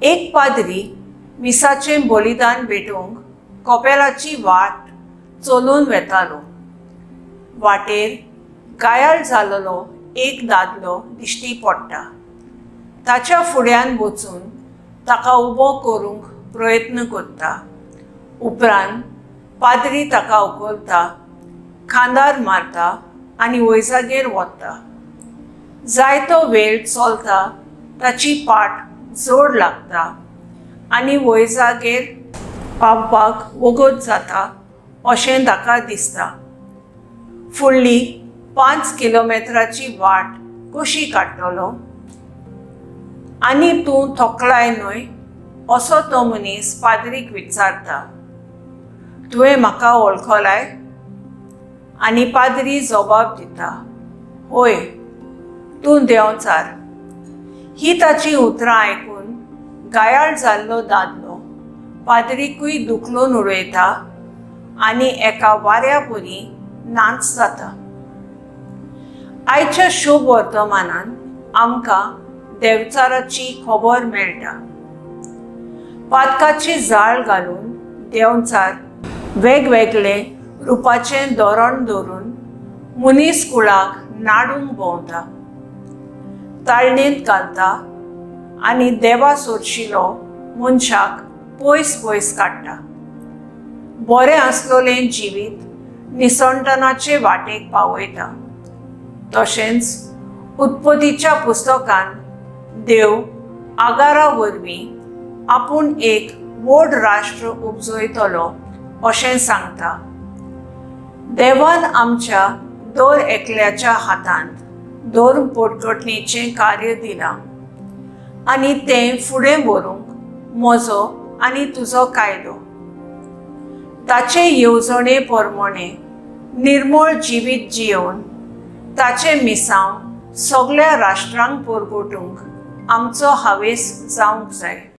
एक पाद्री मिसाचें बलिदान भेटोवंक कोपेलाची वाट चलून वेतालो. वाटेर गायाळ जाल्लो एक दादलो दिश्टी पडटा. ताच्या फुड्यान वचून ताका उबो करूंक प्रयत्न करता. उपरांत पाद्री ताका उखलता, खांदार मारता आनी वैजागेर वता. जायतो वेळ चलता, ताची पाट जोड लागता आनी वैजागेर पावपाक वगत जाता अशें ताका दिसता. फुडली 5 किलोमिटराची वाट कशी काडटलो आनी तूं थकलाय न्हय असो तो मनीस पाद्रीक विचारता. तुवें म्हाका वळखलाय? आनी पाद्री जबाब दिता, होय, तूं देंवचार. ही ताची उतरां आयकून गायाळ जाल्लो दादलो पाद्रीकूय दुखलून उडयता आनी एका वाऱ्या परी नाच जाता. आयच्या शुभ वर्तमानान आमकां देंवचाराची खबर मेळटा. पातकाची जाळ घालून देंवचार वेगवेगळे रुपाचें धोरण धरून मनीस कुळाक नाडूंक भोंवता, ताळणेंत घालता आनी देवा सोरशिलो मनशाक पयस पयस काडटा. बरें आसलोलें जिवीत निसणटनाचे वाटेक पावयता. तशेंच उत्पत्तीच्या पुस्तकान देव आगारा वरवीं आपूण एक व्हड राष्ट्र उपजयतलो अशें सांगता. देवान आमच्या दर एकल्याच्या हातांत धर्म पोटकटणेचें कार्य दिलां आनी तें फुडें व्हरूंक म्हजो आनी तुजो कायदो. ताचे येवजणे प्रमाणे निर्मळ जिवीत जियोवन ताचें मिसांव सगळ्या राष्ट्रांक परगटूंक आमचो हावेस जावंक जाय.